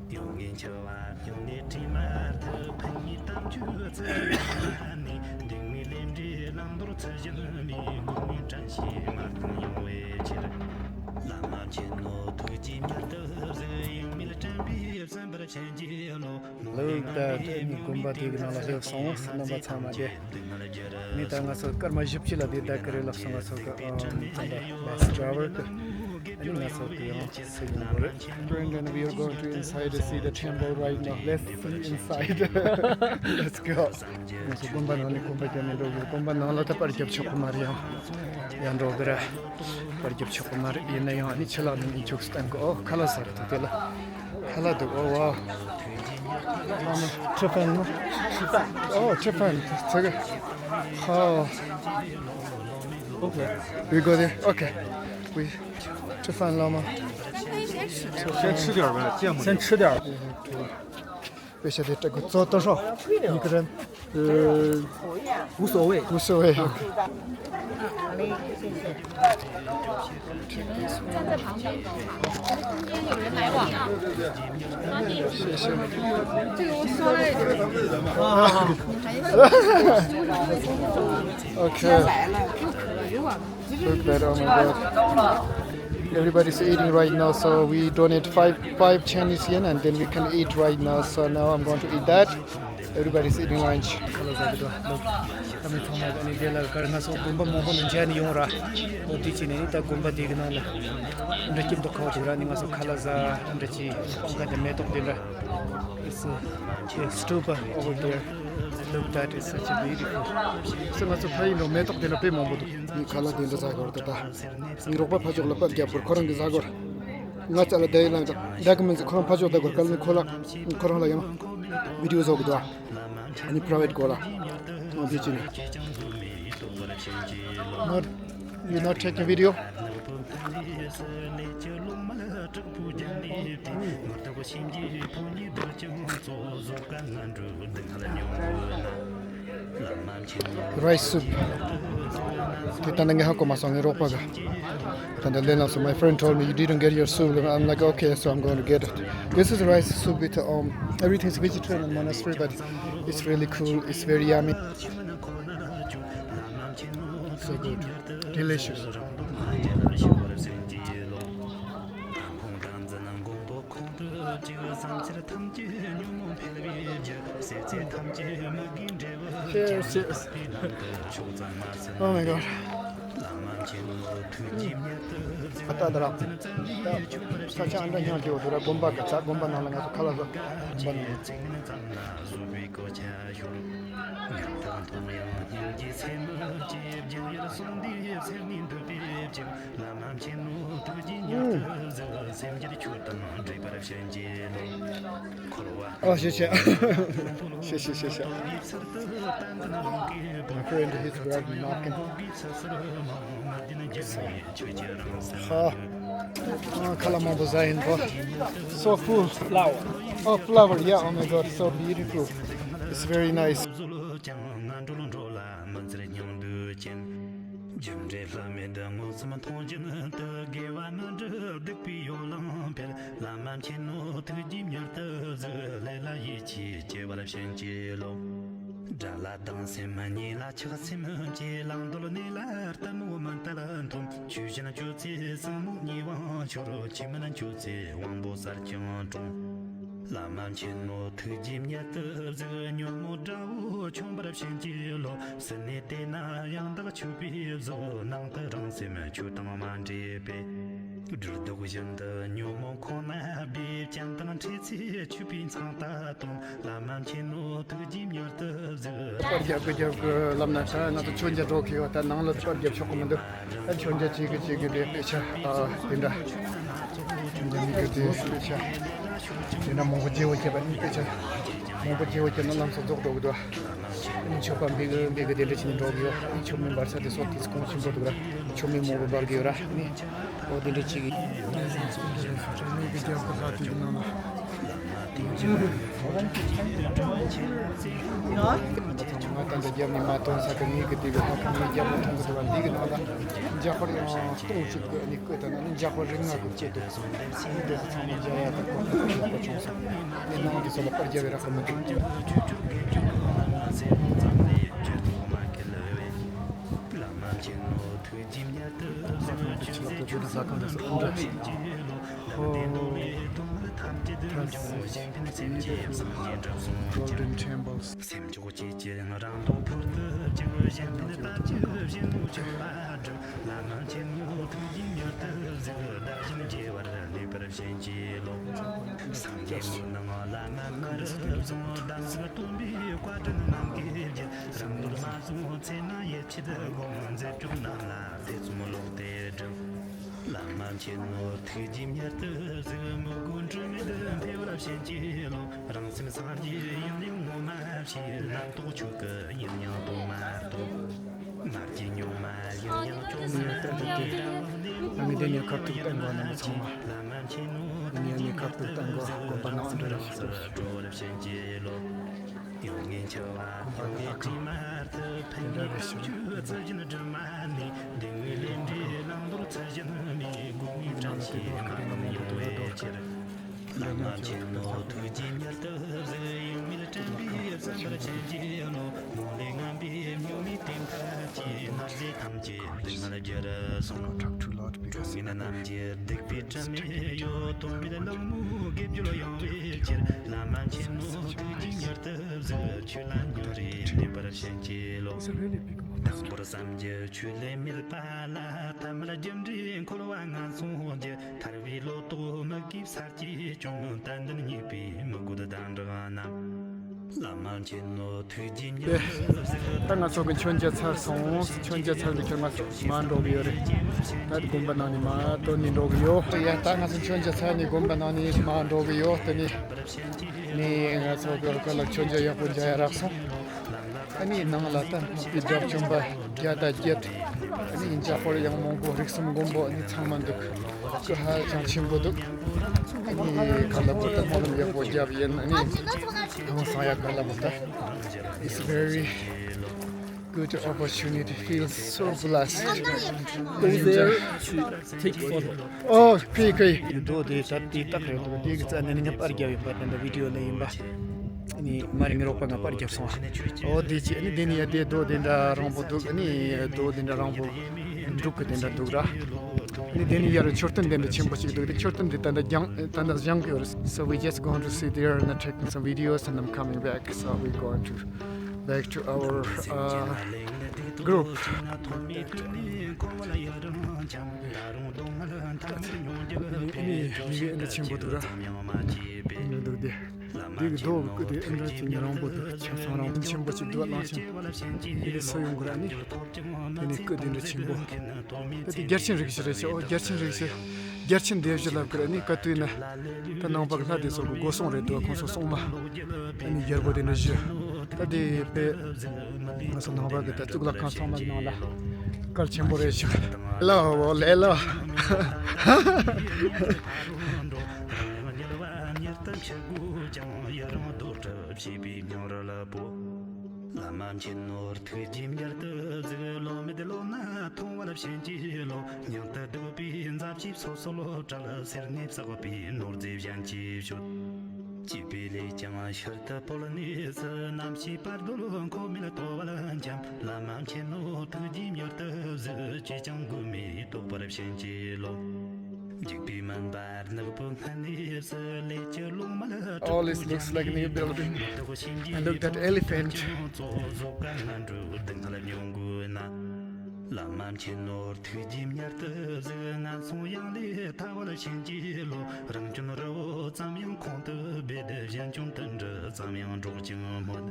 ཡོངས་ངན་འཆི་བ་སྙིང་ནས་བྲིས་མ་ཐུབ། ཕན་ཉེས་དམ་ཆོས་ཚུལ་ཁྲིམས་ནས། འདུན་མའི་ལས་འབྲས་བླང་དོར་ཚུལ་བཞིན་མོས། སྒོམ་པའི་དྲིན་ཤེས་མ་བཏང་ཡོང་བའི་ཕྱིར། བླ་མ་མཁྱེན་ནོ་ཐུགས་རྗེས་མྱུར་དུ་གཟིགས། ཡང་མེད་དྲན་པས་བསམ་པར་བྱིན་གྱིས་རློབས། Look at that. དགོན་པ་དེ་གི་ནང་ལ་སླེབས་སོང་། རྣམ་པ་ཚང་མ་དེ། ངས་ད་ང་ཚོ་སྐར་མ་བཞི་བཅུ་ལ་དེ་བསྡད་ཀྱི་རེད་ལབ་སོང་། ང་ཚོ་གི་ཨམ་ད་bus driver གི། ཨ་ནི་ང་ཚོ་གི་ཡང་སུ་ཡོང་གི་རེད། And then we are going to inside to see the temple right now. Let's see inside. Let's go. ང་ཚོ་དགོན་པ་ནང་ནས་དགོན་པ་བརྒྱབ་ནས་འགྲོ་གི། དགོན་པ་ནང་ལ་ད་པར་རྒྱབ་ཆོག་གི་མ་རེད། ཡང་ཡང་འགྲོ་གི་རེད། པར་རྒྱབ་ཆོག་གི་མ་རེད། ཡིན་ན་ཡང་ཨ་ནི་ཕྱི་ལོགས་ནས་མི་འཇུག་སྟངས་གི། ཨོ་ཁ་ལག་ཟ་རེད་དེ་ལ། ཁ་ལག་འདུག་ཨོ་ཝའོ། ཁྲི་ཕན་ནོ། ཨོ་ཁྲི་ཕན་ཚ་གི། ཧའོ། Okay. We go there. Okay. We 吃饭了吗？先吃点儿呗，芥末。先吃点儿。 为啥得这个做多少？一个人？呃，无所谓。无所谓。OK。谢谢。这个我刷一点。啊。OK。 Look at that, oh my God. Everybody's eating right now, so we donate five, five Chinese yen and then we can eat right now. So now I'm going to eat that. Everybody's eating lunch. Hello, Zagdo. Look, ད་མི་ཚང་མ་ཨ་ནི་དེ་ལ་གར་ང་ཚོ་དགོན་པ་མང་པོ་ནས་མཇལ་ནས་ཡོང་ར། འོ་དེ་བྱས་ནས་ནི་ད་དགོན་པ་དེ་གི་ནང་ལ་འདྲ་སྐྱིད་མདོག་ཁ་བོ་དེ་ར་ནི་ང་ཚོ་ཁ་ལག་ཟ་འདྲ་ཅིག་སྤང་ཁ་དེ་མེ་ཏོག་དེ་འདྲ། It's a, a stupa over there. Look, that is such a beautiful. སེ་ང་ཚོ་ཕ་ཡིན་རུང་མེ་ཏོག་དེ་ལ་དཔེ་མང་པོ་འདུག་ངས་ཁ་ལག་དེ་འདྲ་ཟ་དགོས་རེད་ད། ངའི་རོགས་པ་ཕ་ཕྱོགས་ལ་པར་རྒྱབ་དགོས། ཁོ་རང་གིས་ཟ་དགོས། ང་རྩ་ལ་བསྡད་ཡིན་ལ་ད་གི་མིན་ཟེར། ཁོ་རང་ཕ་ཕྱོགས་བསྡད་དགོས། གལ་ནི་ཁོ་ལ་ཁོ་རང་ལ་ཡང་བི་ཌི་ཡོ་བཟོ་དགོས་འདུག་ཨ་ནི་པ་རའི་ཝེ་ཊི་སྐོར་ལ་ང་དེ་ཅི་ནས། You're not taking video? Rice soup. དེ་ད་ནི་ངས་ཧ་གོ་མ་སོང་། ངའི་རོགས་པ་ག་ད་ནི་ལན་ལགས་སོ། My friend told me you didn't get your soup. I'm like, okay, so I'm going to get it. This is rice soup with um, everything's vegetarian in monastery, but it's really cool. It's very yummy. So good. Delicious. Cheers, cheers. Oh my God. ཨ་ད་ད་ར། ས་ཆ་ཨ་འདྲ་སྙིང་རྗེ་བོ་འདུག་ར། དགོན་པ་གི་ཚ། དགོན་པ་ནང་ལ་ང་ཚོ་ཁ་ལག་ཟ། དགོན་པ་ནང་ལ། བླ་མ་མཁྱེན་ནོ་ཐུགས་རྗེའི་ཉག་ཏུ་གཟིགས། སེམས་རྒྱུད་ཆོས་དང་འདྲེས་པར་བྱིན་གྱིས་རློབས། འཁོར་བ། ཨ། ཤེས་བྱ། ཤེས་ཤེས་ཤེས་ཤེས། My friend, his brother knocking. ཧ། ཨ། ཁ་ལག་མང་པོ་ཟ་ཡིན་པ། So full. Flower. Oh, flower. Yeah, oh my God, so beautiful. It's very nice. རྒྱུ་འབྲས་ལྷག་མེད་མངོན་སུམ་མཐོང་བཞིན་དུ། དགེ་བ་མི་འགྲུབ་སྡིག་པའི་ཡོ་ལང་འཕེལ། བླ་མ་མཁྱེན་ནོ་ཐུགས་རྗེའི་མྱུར་དུ་གཟིགས། ལས་ལ་ཡིད་ཆེས་སྐྱེ་བར་བྱིན་གྱིས་རློབས། དགྲ་ལ་སྡང་སེམས་གཉེན་ལ་ཆགས་སེམས་སྐྱེ། བླང་དོར་གནས་ལ་གཏི་མུག་མུན་ལྟར་འཐོམས། ཆོས་བཞིན་སྤྱོད་ཚེ་སྲིན་མོའི་ཉེས་དབང་ཤོར། ཆོས་མིན་སྤྱོད་ཚེ་དབང་པོ་གསལ་ཀྱང་གྲོལ། བླ་མ་མཁྱེན་ནོ་ཐུགས་རྗེའི་མྱུར་དུ་གཟིགས། ཉོན་མོངས་དགྲ་བོ་མཆོང་བར་བྱིན་གྱིས་རློབས། སྲིད་ནས་དེ་ན་ཡང་དག་ཆོས་པའི་གཟུགས། ནང་དུ་རང་སེམས་ཆོས་དང་མ་འདྲེས་པས། སྦྲུལ་གདུག་བཞིན་དུ་ཉོན་མོངས་ཁོང་ན་སྦས། སྤྱན་དང་འཕྲད་ཚེ་ཆོས་པའི་མཚང་རྟགས་སྟོན། བླ་མ་མཁྱེན་ནོ་ཐུགས་རྗེའི་མྱུར་དུ་གཟིགས། པར་རྒྱབ་ཀྱི་རྒྱབ་ཀྱི་ལབ་ན་ད་ང་ཚོ་མཆོད་མཇལ་འགྲོ་གི་ཡོད། ད་ནང་ལ་པར་རྒྱབ་ཆོག་གི་མི་འདུག་ད་མཆོད་མཇལ་བྱེད་ཀྱི་བྱེད་ཀྱི་རེད། དཔེ་ཆ། ཨ། དེ་འདྲ། མཆོད་མཇལ་མི་དགོས་དེ། དཔེ་ཆ་དེ་འདྲ་མང་པོ་མཇལ་བ་བྱས་པ་ནི། དཔེ་ཆ་མང་པོ་མཇལ་བ་བྱས་ན་ལམ་སང་རྫོགས་འགྲོ་གི་འདུག་ཨ་ནི་མཆོད་པ་འབུལ་གི་འབུལ་གི་དེ་འདྲ་བྱས་ནས་འགྲོ་གི་ཡོད། ཨ་ནི་མཆོད་མེ་འབར་ས་དེ་སོགས་དེ་ཚོ་གོང་ཆེན་པོ་འདུག་ར། མཆོད་མེ་མང་པོ་འབར་གི་ཡོད་ར། ཨ་ནི་འོ་དེ་འདྲ་བྱེད་གི་ཡོད། མཆོད་མེ་གི་རྒྱབ་ཀྱི་ལྷ་དེ་གི་ནང་ལ། ང་ད་ལྟ་རྒྱབ་ནས་མ་ཐོན་ས་གི་ངའི་གི་དེ་གི་ལྷ་ཁང་ངའི་རྒྱབ་ལ་མཐོང་གི་འདུག་བ། འདི་གི་ནང་ལ་འཇམ་དཔལ་དབྱངས་སྟོང་གཅིག་གི་ནི་སྐུ་དང་ནི་འཇམ་དཔལ་རིགས་ལྔ་གི་སྐུ་དེ་ཚོ་ཚང་མ་མཇལ་ཡ་དང་གོ་སྐབས་ཡག་པོ་བྱུང་སོང་། ངས་ནང་དེ་ཚོ་ལ་པར་རྒྱབ་པའི་རག་གི་མི་འདུག་བླ་མ་མཁྱེན་ནོ་ཐུགས་རྗེའི་མྱུར་དུ་གཟིགས། ཆོས་ཚུལ་ཆོས་དང་ཟ་ཁང་དུ་སོང་འདྲ། ཧོ། Golden Temples. སེམས་མཆོག་བཅས་ཀྱི་རང་དོན་ཐུར་དུ་བཅུག་གཞན་ཕན་དཔལ་གྱི་གཞན་ནུ་ཆོས་ལ་སྒྲུབ། བླ་མ་མཁྱེན་ནོ་ཐུགས་རྗེའི་མྱུར་དུ་གཟིགས། བདག་གཞན་བརྗེ་བར་ནུས་པར་བྱིན་གྱིས་རློབས། སངས་རྒྱས་མི་སྣང་བླ་མ་མངའ་རབ་གསུང་། གདམས་ངག་སྟོན་པའི་བཀའ་དྲིན་ནམ་མཁའི་རྒྱན། རང་དོན་མ་བྱུང་ཚེ་ན་ཡིད་ཆེས་སྒོམ། མཛད་སྒྲུབ་རྣམས་ལ་ཐེ་ཚོམ་ལོག་སྟེ་སྒྲུབ། བླ་མ་མཁྱེན་ནོ་ཐུགས་རྗེའི་མྱུར་དུ་གཟིགས། མི་དགོས་དྲི་མེད་འཕེལ་བར་བྱིན་གྱིས་རློབས། རང་སེམས་སངས་རྒྱས་ཡང་ཡང་ངོ་མ་ཤེས། རྣམ་རྟོག་ཆོས་སྐུ་ཡང་ཡང་རྟོགས་མ་རྟོགས། མ་རྒྱུད་རྙིང་མ་ཡང་ཡང་སྐྱོང་མ་སྐྱོང་། ཨ་ནི་དེ་ནས་ཁ་ཐུག་བསྟན་པ་རྣམས་ཚང་མ། བླ་མ་མཁྱེན་ནོ་ཐུགས་རྗེའི་མྱུར་དུ་གཟིགས། སྒོམ་པ་ནང་འདྲ་རེ་ཞིག་འགྲོ་བར་བྱིན་གྱིས་རློབས། ཡོན་ཏན་འཆི་བ་ཕོ་བའི་དྲི་མ་ཐུབ། ཕན་བདེའི་བསྟན་བཅོས་ཚུལ་བཞིན་སྒྲུབ་མ་ནུས། འདུལ་བའི་ལས་འབྲས་བླང་དོར་ཚུལ་བཞིན་མེད། སྒོམ་པའི་དྲན་ཤེས་གང་ཡོང་བའི་ཕྱིར། བླ་མ་མཁྱེན་ནོ་ཐུགས་རྗེའི་མྱུར་དུ་གཟིགས། ཡུམ་མེད་དྲན་པས་བསམ་པར་བྱིན་གྱིས་རློབས། མུན་ལས་རྔམ་པའི་སྨྱུག་མའི་གཏིང་ཐལ་གྱིས། སྣང་སྲིད་ཐམས་ཅད་སྡུག་བསྔལ་བརྒྱར་སོང་། དྲག་ཁྲོས་ལ་ཐུག་པའི་ཁ་ཟས་རྣམས་ཀྱི་སྡིག་པའི་དྲི་མས་གཡོས། དོན་མེད་གླེང་མོལ་དགེ་སྦྱོར་ཡོང་བའི་ཕྱིར། བླ་མ་མཁྱེན་ནོ་ཐུགས་རྗེའི་མྱུར་དུ་གཟིགས། ཆོས་ལ་མྱུར་རེ་ལེན་པར་བྱིན་གྱིས་རློབས། དང་པོར་བསམ་རྒྱུ་ཆོས་ལས་མེད་པ་ལ། ཐ་མལ་རྒྱུ་འབྲས་འཁོར་བ་ངན་སོང་རྒྱུ། ཐར་བའི་ལོ་ཏོག་མི་དགེ་བ་སར་གྱིས་སྐྱོང་། དད་འདུན་བརྙས་པའི་མི་རྒོད་སྡང་དྲག་རྣམས། བླ་མ་མཁྱེན་ནོ་ཐུགས་རྗེའི་མྱུར་དུ་གཟིགས། ད་ང་ཚོ་གི་མཆོད་མཇལ་ཚར་སོང་། མཆོད་མཇལ་ཚར་འདི་ཁྱེར་ང་ཚོ་མར་འགྲོ་གི་ཡོད་རེད། ད་དགོན་པ་ནང་ནས་མར་ཐོན་ནས་འགྲོ་གི་ཡོད། ཡ་ད་ང་ཚོ་མཆོད་མཇལ་ཚར་ནས་དགོན་པ་ནང་ནས་མར་འགྲོ་གི་ཡོད། དེ་ནས་ནས་ང་ཚོ་གི་ག་ལ་མཆོད་མཇལ་ཡག་པོ་མཇལ་ཡ་རག་སོང་། ཨ་ནི་ནང་ལ་ད་འཕགས་པའི་རྒྱབ་ལྗོན་པ་བརྒྱ་དང་བརྒྱད། ཨ་ནི་འཇམ་དཔལ་དབྱངས་མང་པོ་རིགས་གསུམ་མགོན་པོ་ཨ་ནི་ཚང་མ་འདུག་སྐུ་ཧ་ཅང་ཆེན་པོ་འདུག་ཨ་ནི་ག་ལ་བོ་ད་སྨོན་ལམ་ཡག་པོ་བརྒྱབ་ཡིན། ཨ་ནི་ཧང་སང་ཡ་ག་ལ་བོ་ད། It's very good opportunity, feel so blessed. Go there to take photo. Oh, ཕི་ཁེ། རྡོ་དེ་ད་དེ་སྟག་རེད་འདུག་དེ་གི་རྩ་ནས་ནི་ངས་པར་རྒྱབ་ཡིན་པ། དེ་འདྲ་བི་ཌི་ཡོ་ལེན་ཡིན་པ། ཨ་ནི་མ་རེད། ངའི་རོགས་པ་ང་པར་རྒྱབ་སོང་། ཨོ་དེ་ཅི། ཨ་ནི་དེ་ནི་ཡ་དེ་རྡོ་དེ་འདྲ་རང་པོ་འདུག་ཨ་ནི་རྡོ་དེ་འདྲ་རང་པོ་འབྲུག་གི་དེ་འདྲ་འདུག་ར། ཨ་ནི་དེ་ནི་ཡར་མཆོད་རྟེན་དེ་འདྲ་ཆེན་པོ་ཞིག་འདུག་དེ་མཆོད་རྟེན་དེ་ད་ལྟ་བཞེངས་ད་ལྟ་བཞེངས་ཀྱི་ཡོད་རེད། So we just going to sit there and taking some videos and I'm coming back. So we going to back to our, uh, group. ཨ་ནི་མི་གི་ཨ་ནི་ཆེན་པོ་འདུག་ར། ཨ་ནི་འདུག་དེ། དེ་གི་རྡོ་གི་སྐུ་དེ་ཨེ་འདྲ་ཅིག་ཉི་རང་པོ་འདུག་ཆེན་སང་རང་ཆེན་པོ་ཅིག་འདུག་གླང་ཆེན། དེ་ནས་སུ་ཡོང་གི་ར་ནི། དེ་ནས་སྐུ་དེ་འདྲ་ཆེན་པོ། ད་དེ་རྒྱལ་ཆེན་རིགས་ཤིག་རེད་ཤག་ཨོ་རྒྱལ་ཆེན་རིགས་ཤིག་རྒྱལ་ཆེན་སྡེ་བཞི་ལབ་གི་ར་ནི་བཀའ་དུས་ན། ད་ནང་པ་གི་ལྷ་དེ་ཚོ་གི་སྒོ་སྲུང་རེད་འདུག་ཁོང་ཚོ་སྲུང་མ། ཨ་ནི་རྒྱལ་པོ་དེ་འདྲ་བཞི། ད་དེ་དཔེ། ང་ཚོ་ནང་པ་གི་ད་གཙུག་ལག་ཁང་ཚང་མ་གི་ནང་ལ། གལ་ཆེན་པོ་རེད་ཤག་ལ་འོ་ལེ་ལ། རང་ཡང་ཉལ་བ་ཉལ་སྟབས་ཕྱི་སྒོ་ཀྱང་ཡི་རང་རྡོ་གྲུབ་བྱས་པའི་སྙིང་རུས་ལ་སྤོ། བླ་མ་མཁྱེན་ནོར་ཐུགས་རྗེའི་མྱུར་དུ་གཟིགས། བློ་མེད་བློ་སྣ་ཐོངས་པར་བྱིན་གྱིས་རློབས། སྙིང་དུ་སྡུག་པའི་མཛའ་བཅོས་སོ་སོར་བྲལ། སེར་སྣས་བསགས་པའི་ནོར་རྫས་གཞན་གྱིས་བཤོལ། སྐྱིད་པའི་ལས་ཀྱང་ཕྱིར་དུ་བོར་ནས་སུ། རྣམ་ཤེས་བར་དོར་འཁོར་མེད་ལྟོ་བར་འཁྱམས། བླ་མ་མཁྱེན་ནོ་ཐུགས་རྗེའི་མྱུར་དུ་གཟིགས། ཅིས་ཀྱང་མགོན་མེད་རྟོགས་པར་བྱིན་གྱིས་རློབས། འཇིགས་པའི་མུན་པ་ནག་པོའི་སྔུན་ནས་སུ། ལས་ཀྱི་ལོག་མལ། Oh, this looks like a new building. I looked at elephant. བླ་མ་མཁྱེན་ནོ་ཐུགས་རྗེའི་མྱུར་དུ་གཟིགས། ངན་སོང་ཡང་ལས་ཐར་བར་བྱིན་གྱིས་རློབས། རང་སྐྱོན་རི་བོ་ཙམ་ཡང་ཁོང་དུ་སྦས། གཞན་སྐྱོན་དུད་འགྲོ་ཙམ་ཡང་སྒྲོག་ཅིང་སྨོད།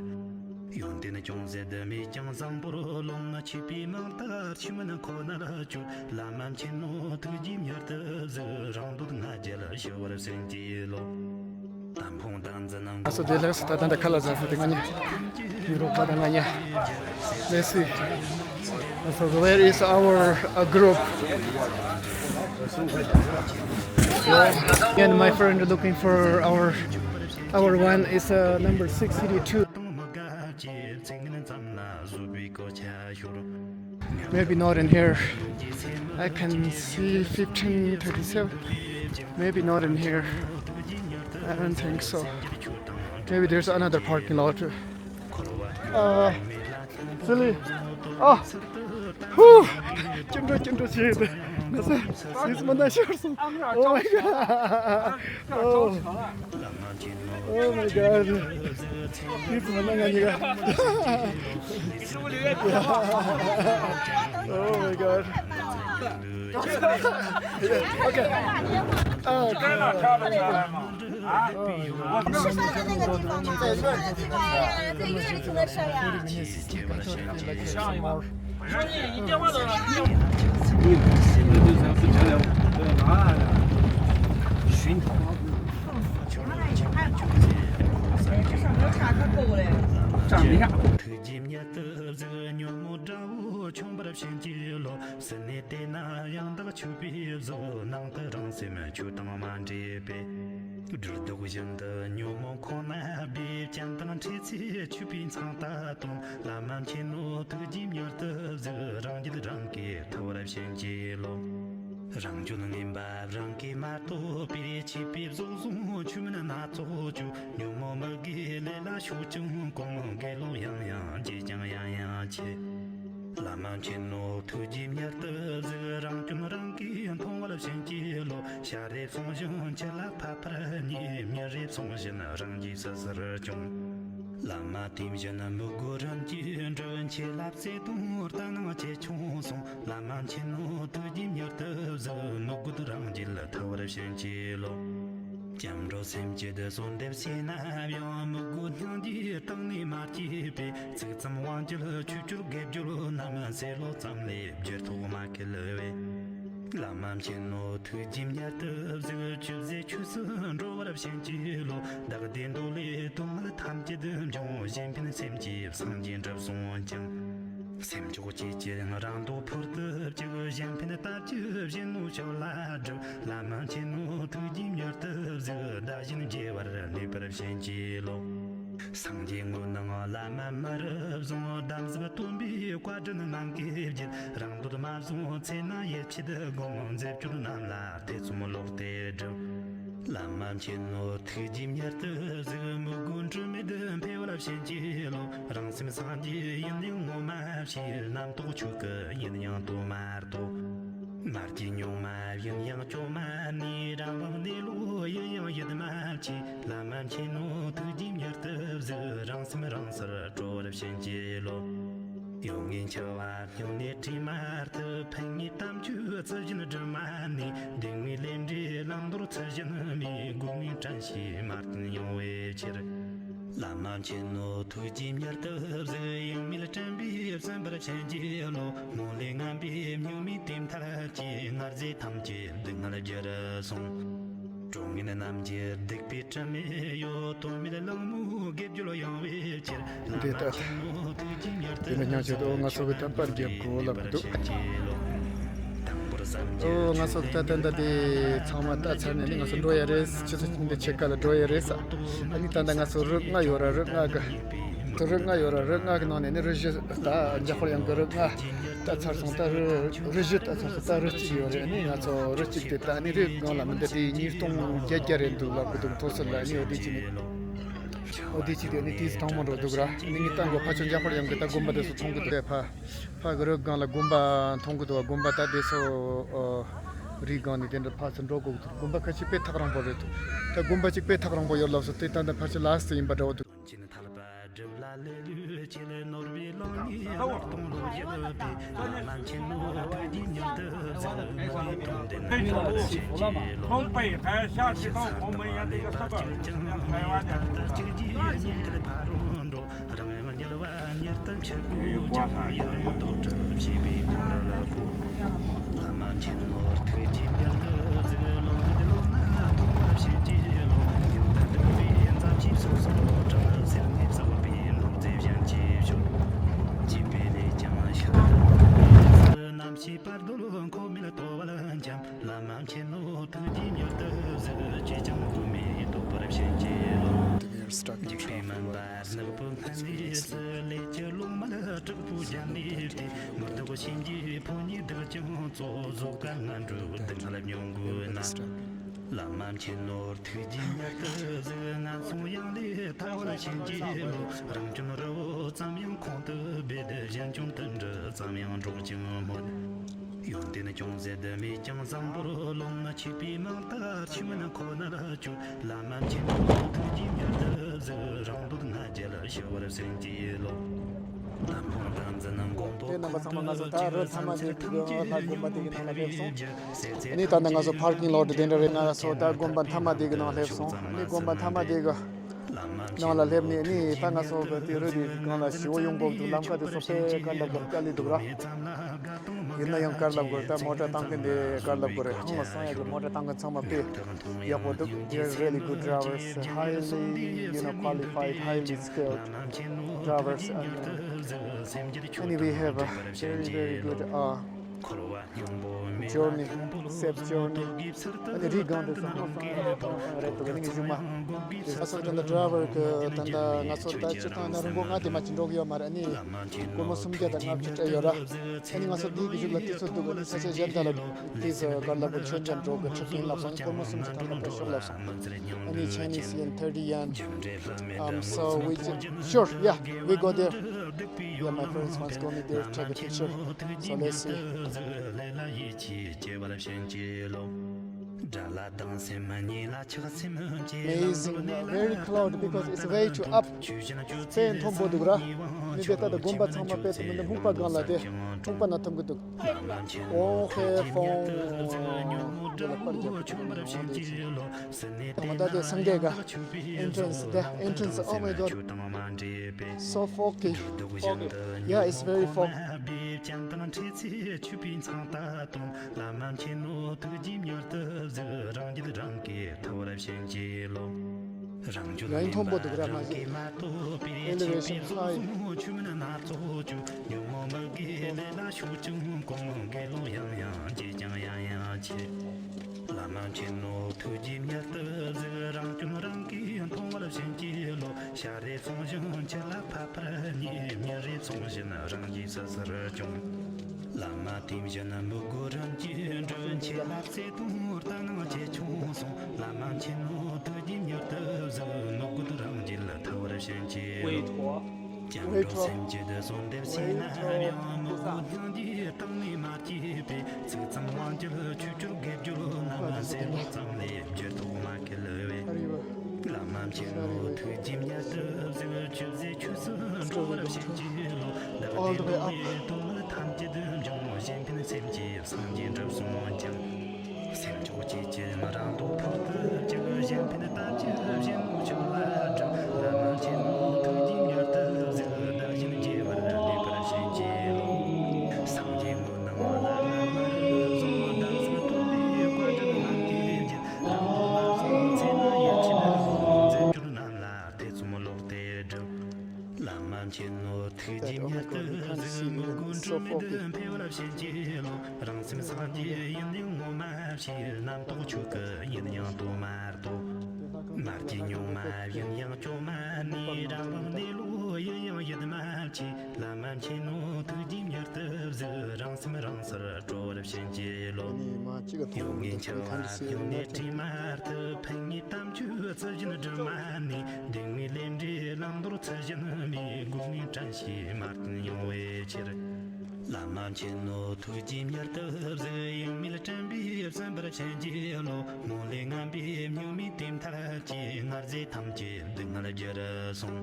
ཡོན་ཏན་ཅུང་ཟད་མེད་ཀྱང་བཟང་པོར་རློམ། ཆོས་པའི་མིང་དག་ཆོས་མིན་ཁོ་ནར་སྤྱོད། བླ་མ་མཁྱེན་ནོ་ཐུགས་རྗེའི་མྱུར་དུ་གཟིགས། རང་འདོད་ང་རྒྱལ་ཞི་བར་བྱིན་གྱིས་རློབས། དམ་ཕུང་བདག་འཛིན་ནང་། ཨ་སོ་དེ་ལགས་སུ་ད་ལྟ་འདི་ཁ་ལ་ཟ་ཧྥུ་དེ་ང་ཉེ། ཡུ་རོབ་ལ་ད་ང་ཉེ། Let's see. So where is our uh, group? Me and my friend are looking for our our one is uh, number six eighty-two. Maybe not in here. I can see fifteen thirty-seven. Maybe not in here. I don't think so. Maybe there's another parking lot. Uh, Silly. Oh. Whew. Chimdra, chimdra, chimdra. That's it. It's Manasha or something. Oh my god. Oh. Oh my god. It's Manasha. Oh my god. Okay. Oh, god. ཕྱིན་གྱི་ལོ། སྲིད་ནས་དེ་ན་ཡང་དག་ཆོས་པའི་བཟོ། ནང་དུ་རང་སེམས་ཆོས་དང་མ་འདྲེས་པས། སྦྲུལ་གདུག་བཞིན་དུ་ཉོན་མོངས་ཁོང་ན་སྦས། སྤྱན་དང་འཕྲད་ཚེ་ཆོས་པའི་མཚང་རྟ་སྟོན། བླ་མ་མཁྱེན་ནོ་ཐུགས་རྗེའི་མྱུར་དུ་གཟིགས། རང་རྒྱུད་རང་གིས་ཐར་བར་ཕྱིན་གྱི་ལོ། རང་སྐྱོན་ངན་པ་རང་གིས་མ་རྟོགས་པས། ཆོས་པའི་བཟོ་བཟུང་ཆོས་མིན་སྣ་ཚོགས་སྤྱོད། ཉོན་མོངས་མི་དགེའི་ལས་ལ་ཕྱོགས་ཀྱང་གོམས། དགེ་སློང་ཡང་ཡང་བགྱིས་ཀྱང་ཡང་ཡང་འཆི། བླ་མ་མཁྱེན་ནོ་ཐུགས་རྗེའི་མྱུར་དུ་གཟིགས། རང་སྐྱོན་རང་གིས་མཐོང་བར་བྱིན་གྱིས་རློབས། ཤ་རས་ཟུང་བཞིན་ཁྱི་ལ་ཕབ་པར་ཉེས། མྱི་རས་ཟུང་བཞིན་རང་རྒྱུད་སོ་སོར་བྱུང་། བླ་མ་དེ་བཞིན་མི་རྒོད་རིན་གྱིས་འགྲུབ། ཆོས་ལ་བརྩེ་དུང་ལྟ་སྣང་ཆེ་ཆུང་སོང་། བླ་མ་མཁྱེན་ནོ་ཐུགས་རྗེའི་མྱུར་དུ་གཟིགས། མི་རྒོད་རང་རྒྱུད་ཐར་བར་བྱིན་གྱིས་རློབས། སྐྱབས་འགྲོ་སེམས་བསྐྱེད་གསོལ་འདེབས་བྱས་ན་ཡང་། མི་རྒོད་སྙིང་རྗེ་གཏིང་ནས་མ་སྐྱེས་པས། ཚིག་ཙམ་དབང་བསྐྱེད་ཆོས་སྤྱོད་དགེ་སྦྱོར་རྣམས། ཟས་ལོ་ཙམ་ལས་བསྒྱུར་ཐོག་མ་ཁེལ་བས། བླ་མ་མཁྱེན་ནོ་ཐུགས་རྗེའི་མྱུར་དུ་གཟིགས། ཆོས་ཟད་ཆོས་སུ་འགྲོ་བར་བྱིན་གྱིས་རློབས། བདག་བདེ་འདོད་ལས་སྡུག་བསྔལ་ཐམས་ཅད་འབྱུང་། གཞན་ཕན་སེམས་བསྐྱེད་སངས་རྒྱས་འགྲུབ་གསུངས་ཀྱང་། སེམས་མཆོག་བཅས་ཀྱི་རང་དོ་འཕོ་སྟོབས་ཀྱིས། གཞན་ཕན་ལྟ་བཅུ་གཞན་ནོ་ཕྱོགས་ལ་སྒྲུབ། བླ་མ་མཁྱེན་ནོ་ཐུགས་རྗེའི་མྱུར་དུ་གཟིགས། བདག་གཞན་བརྗེ་བར་ནུས་པར་བྱིན་གྱིས་རློབས། སངས་རྒྱས་ངོ་ནང་བླ་མ་མར་བཟུང་། དམ་ཟབ་སྟོན་པའི་བཀའ་དྲིན་ངང་གིས་བརྗེད། རང་འདོད་མ་བཟུང་ཚེ་ན་ཡིད་ཆེས་བསྒོམ། མཛད་སྤྱོད་རྣམས་ལ་ཐེ་ཚོམ་ལོག་སྟེ་སྒྲུབ། བླ་མ་མཁྱེན་ནོ་ཐུགས་རྗེའི་མྱུར་དུ་གཟིགས། མི་རྒོད་འཁྲུལ་མེད་འཕེལ་བར་བྱིན་གྱིས་རློབས། རང་སེམས་སངས་རྒྱས་ཡིན་ཡང་ངོ་མ་ཤེས། རྣམ་རྟོག་ཆོས་སྐུ་ཡིན་ཡང་དོན་མ་རྟོགས། མ་སྐྱེས་གཉུག་མ་ཡིན་ཡང་བཅོས་མ་ནུས། རང་དབང་གནས་ལུགས་ཡིན་ཡང་ཡིད་མ་ཆེས། བླ་མ་མཁྱེན་ནོ་ཐུགས་རྗེའི་མྱུར་དུ་གཟིགས། རང་སེམས་རང་སར་གྲོལ་བར་བྱིན་གྱིས་རློབས། གཡོ་ངའི་འཆི་བ་སྙིང་ནས་བྲིས་མ་ཐུབ། ཕན་ངའི་དམ་ཆོས་ཚུལ་བཞིན་སྒྲུབ་མ་ནུས། བདེན་ངའི་ལས་འབྲས་བླང་དོར་ཚུལ་བཞིན་མེད། དགོས་ངའི་དྲན་ཤེས་མར་ཐོན་ཡོང་བའི་ཕྱིར། མ་མཁྱེན་ནོ་ཐུགས་རྗེས་མྱུར་དུ་གཟིགས། ཡང་མེད་དྲན་པས་གསོན་པར་བྱིན་གྱིས་རློབས། སྨོན་ལས་ངན་པའི་སྨྱུག་མའི་དུས་མཐར་སྐྱེས། ངར་རྫས་ཐམས་ཅད་སྡུག་བསྔལ་རྒྱུར་སོང་། གྲོགས་ངན་རྣམས་ཀྱིས་སྡིག་པའི་དྲི་མས་གཡོ། དོན་མེད་གླེང་མོལ་དགེ་སྦྱོར་ཡང་བའི་ཕྱིར། འདི་ལྟ་སྟེ། དེ་ནི་སྙིང་རྗེ་དོ། ང་ཚོ་གི་ད་པར་རྒྱབ་དགོས་ལབ་འདུག་ཨོ། ང་ཚོ་ད་ད་ད་དེ་ཚང་མ་ལྟ་ཚར་ནས་ནི་ང་ཚོ་འགྲོ་ཡ་རེད། ཆུ་ཚོད་གཉིས་དང་ཕྱེད་ཀ་ལ་འགྲོ་ཡ་རེད་ས། ཨ་ནི་ད་ད་ང་ཚོ་རུ་ལྔ་ཡོད་ར། རུ་ལྔ་གི་ཚོ་རུ་ལྔ་ཡོད་ར། རུ་ལྔ་གི་ནང་ནས་ནི་རུ་བཞི་ད་འཇམ་དཔལ་དབྱངས་གི་རུ་ལྔ་ལྟ་ཚར་སོང་། ད་རུ་རུ་བཞི་ལྟ་ཚར་སོང་། ད་རུ་གཅིག་ཡོད་རེད། ཨ་ནི་ང་ཚོ་རུ་གཅིག་དེ་ད་ཨ་ནི་རུ་སྒང་ལ་མི་འདི་དེ་ཉིས་སྟོང་བརྒྱད་བརྒྱ་རེད་འདུག་ལབ་གི་འདུག་མཐོ་སར་ལ། ཨ་ནི་འོ་དེ་གཅིག་ནི། འོ་དེ་གཅིག་དེ་ནི་དུས་སུ་གྲང་མོ་འགྲོ་འདུག་ར། ནི་ངས་ལྟ་མགོ་ཕ་ཆོས་འཇམ་དཔལ་དབྱངས་གི་ད་དགོན་པ་དེ་ཚོ་མཐོང་གི་འདུག་ཕ་ཕ་གི་རུ་སྒང་ལ་དགོན་པ་མཐོང་གི་འདུག་དགོན་པ་ད་དེ་ཚོ་རི་སྒང་ནས་དེ་འདྲ་ཕར་ཚུར་འགྲོ་དགོས་ཀྱི་འདུག་དགོན་པ་ཁ་ཅིག་དཔེ་ཐག་རིང་པོ་རེད་འདུག་ད་དགོན་པ་གཅིག་དཔེ་ཐག་རིང་པོ་ཡོད་ལབ་སོང་། དེ་ད་ད་ཕལ་ཆེར་ལ་སི་ཡིན་པ་འདྲ་བོ་འདུག་ཁྱད་པར་དུ་ཁོ་མི་ལ་དོ་བ་ལ་འཁྱམས། བླ་མ་མཁྱེན་ནོ་ཐུགས་རྗེ་མྱུར་དུ་གཟིགས། ཅིས་ཀྱང་གོ་མི་ཐོབ་པར་བྱིན་གྱིས་རློབས། འཇིགས་པའི་མུན་པ་ནག་པོ་སྔ་ནས་སེལ། ལས་ཀྱི་ལོག་མལ་དྲག་པོ་རྒྱབ་ནས་བྲལ། མི་ལྡོག་སེམས་ཀྱི་ཕོ་ཉས་བདག་ཀྱང་གཙོ། བཟོད་དཀའ་ངན་འགྲོ་སྡུག་བསྔལ་མྱོང་དགོས་ན། བླ་མ་མཁྱེན་ནོ་ཐུགས་རྗེ་མྱུར་དུ་གཟིགས། ངན་སོང་གཡང་ལས་ཐར་བར་བྱིན་གྱིས་རློབས། རང་སྐྱོན་རི་བོ་ཙམ་ཡང་ཁོང་དུ་སྦས། གཞན་སྐྱོན་དུད་འགྲོ་ཙམ་ཡང་སྒྲོག་ཅིང་སྨོད། ཡོན་ཏན་ཅུང་ཟད་མེད་ཀྱང་བཟང་པོར་རློམ། ཆོས་པའི་མིང་དག་ཆོས་མིན་ཁོ་ནར་སྤྱོད། བླ་མ་མཁྱེན་ནོ་ཐུགས་རྗེ་མྱུར་དུ་གཟིགས། རང་འདོད་ང་རྒྱལ་ཞི་བར་བྱིན་གྱིས་རློབས། དེ་རྣམ་པ་ཚང་མ་ང་ཚོ་ད་རི་མཐའ་མ་དེ་གི་ལྷ་དགོན་པ་དེ་གི་ནང་ལ་སླེབས་སོང་། ཨ་ནི་ད་ནི་ང་ཚོ་པར་ཀིང་ལོ་ཊི་དེ་འདྲ་རེད། ང་ཚོ་ད་དགོན་པ་མཐའ་མ་དེ་གི་ནང་སླེབས་སོང་། ཨ་ནི་དགོན་པ་མཐའ་མ་དེ་གི་ནང་ལ་སླེབས་ནས་ནི་ད་ང་ཚོ་གི་དེ་རི་དེ་སྒང་ལ་ཞི་བོ་ཡོང་གོ་འདུག་ལམ་ཁ་དེ་ཚོ་དཔེ་དཀའ་ལས་དཀའ་ལས་འདུག་ར། ཡིན་ན་ཡང་དཀའ་ལས་དཀའ་ལས་ད་མོ་ཊ་བཏང་མཁན་དེ་དཀའ་ལས་དཀའ་ལས་རེད། ཧང་ལ་སང་ཡ་གི་མོ་ཊ་བཏང་མཁན་ཚང་མ་དཔེ་ཡག་པོ་འདུག They're really good drivers, highly, you know, qualified, highly skilled drivers, and, uh, and we have a very, very good, uh, journey, safe journey. ཨ་ནི་རི་སྒང་དེ་ཚང་མ་སང་རེད་འདུག་ཨ་ནི་གཞུག་མ་དེ་ས་སོགས་ད་ལྟ་ཌ་རའི་ཝར་གི་ད་ལྟ་ང་ཚོ་ད་སྤྱིར་བཏང་ན་རིང་པོ་ང་དེ་མ་ཅིག་འགྲོ་གི་ཡོད་མ་རེད། ཨ་ནི་སྒོར་མོ་སུམ་བརྒྱ་དང་ལྔ་བཅུ་སྤྲད་ཡོད་ར། ཨ་ནི་ང་ཚོ་འདིའི་གི་གཞུག་ལ་དུས་ཚོད་འདུག་ཨ་ནི་ས་ཆ་གཞན་དག་ལ་དུས་ཚོད་གར་ལ་པོ་ཆོས་ཅན་འགྲོ་གི་ཁྲིད་ཡིན་ལབ་སོང་། སྒོར་མོ་སུམ་བརྒྱ་དང་ལྔ་བཅུ་ཤོག་ལབ་སོང་། ཨ་ནི་Chinese yen thirty yen. Um, so we ju- sure, yeah, we go there. Yeah, my parents wants go me there, take a picture. So let's see. Amazing, uh, very cloudy because it's way too up. དཔེ་མཐོན་པོ་འདུག་ར། ནི་དེ་ལྟ་དུ་དགོན་པ་ཚང་མ་དཔེ་ཐུབ་མི་འདུག་སྨུག་པ་སྒང་ལ་དེ་སྨུག་པ་ན་ཐུམ་གི་འདུག་ཨོ་ཧེ་ཧྥོང་། དེ་ལ་པར་རྒྱབ་ཀྱི་འདུག་ཨོ་དེ་ཚོ་ད་ལྟ་དེ་སངས་རྒྱས་ག་entrance, the entrance, oh my God, so foggy. Yeah, it's very foggy. བླ་མ་མཁྱེན་ནོ་ཐུགས་རྗེ་མྱུར་དུ་གཟིགས། རང་རྒྱུད་རང་གིས་ཐར་བར་བྱིན་གྱིས་རློབས། རང་རྒྱུད་ཡང་མཐོན་པོ་འདུག་ར། མ་གཞི་ཨེ་ལི་ཝེ་ཤན་ཧའི། ཆོས་མིན་སྣ་ཚོགས་སྤྱོད། ཉོན་མོངས་མུ་གེའི་ལས་ལ་ཤུགས་ཀྱང་གོམས། དགེ་སློང་ཡང་ཡང་བགྱིས་ཀྱང་ཡང་ཡང་བགྱིད། བླ་མ་མཁྱེན་ནོ་ཐུགས་རྗེ་མྱུར་དུ་གཟིགས། རང་སྐྱོན་རང་གིས་མཐོང་བར་བྱིན་གྱིས་རློབས། ཤར་རེ་མཚུངས་བཞིན་ཕྱི་ལ་ཕ་ཕར་ཉེ། ཉི་རེ་མཚུངས་བཞིན་རང་རྒྱུད་སི་སིར་སྐྱོང་། བླ་མ་དེ་བཞིན་མི་དགོས་རིམ་གྱིས་འགྲུབ། ཆོས་ལ་བརྩེ་དུང་ལྟར་སྣང་ཇེ་ཆུང་སོང་། བླ་མ་མཁྱེན་ནོ་ཐུགས་རྗེ་མྱུར་དུ་གཟིགས། མི་དགོས་རང་རྒྱུད་ཐར་བར་བྱིན་གྱིས་རློབས། སྐྱབས་འགྲོ་སེམས་བསྐྱེད་གསོལ་འདེབས་བྱས་ན་ཡང་། མི་དགོས་སྙིང་རྗེ་གཏིང་ནས་མ་སྐྱེས་པའི། ཚིག་ཙམ་དབང་བསྒྱུར་ཆོས་སྤྱོད་དགེ་སྦྱོར་རྣམས། ཟས་ལོག་ཙམ་ལས་འགྱུར་ལྡོག་མ་གལ་བས། བླ་མ་མཁྱེན་ནོ་ཐུགས་རྗེ་མྱུར་དུ་གཟིགས། ཆོས་ཟས་ཆོས་སུ་འགྲོ་བར་བྱིན་གྱིས་རློབས། བདག་ལ་ཡོད་པའི་དོན་ཐམས་ཅད་འབྱུང་། གཞན་ཕན་སེམས་བསྐྱེད་སངས་རྒྱས་འགྲུབ་གསུངས་ཀྱང་། སེམས་མཆོག་བསྐྱེད་ཀྱིས་རང་སྡུག་ཕུང་དུ་བཅུག་གཞན་ཕན་བསྟབས་ཀྱིས་གཞན་ངོ་ཕྱུག་ལ་བསྒྲུབ། བླ་མ་མཁྱེན་ནོ་ སེམས་སངས་རྒྱས་ཡིན་ཡང་ངོ་མ་ཤེས། རྣམ་རྟོག་ཆོས་སྐུ་ཡིན་ཡང་དོན་མ་རྟོགས། མ་སྐྱེས་སྙོགས་མ་ཡིན་ཡང་སྐྱོན་མ་ནུས། རང་བབས་གནས་ལུགས་ཡིན་ཡང་ཡིད་མ་ཆེས། བླ་མ་མཁྱེན་ནོ་ཐུགས་རྗེས་མྱུར་དུ་གཟིགས། རང་སེམས་རང་སར་གྲོལ་བར་བྱིན་གྱིས་རློབས། ཡོན་ཏན་འཆི་བ་སྨྱུང་གནས་དྲི་མ་ཐུབ། ཕན་ངེས་དམ་ཆོས་ཚུལ་བཞིན་སྒྲུབ་མ་ནུས། སྡུག་བསྔལ་ལས་འདྲེན་བླང་དོར་ཚུལ་བཞིན་མེད། སྒོ་ལྔའི་དྲན་ཤེས་མ་བསྟེན་མྱོང་བའི་ཕྱིར། བླ་མ་མཁྱེན་ནོ་ཐུགས་རྗེས་མྱུར་དུ་གཟིགས། ཡེངས་མེད་སྤྲིན་པས་སིམ་པར་བྱིན་གྱིས་རློབས། སྨོན་ལས་ངན་པའི་སྨྱུག་མའི་དེ་མཐར་སྐྱེས། ངར་རྫས་ཐམས་ཅད་སྡུག་བསྔལ་རྒྱུ་རུ་སོང་།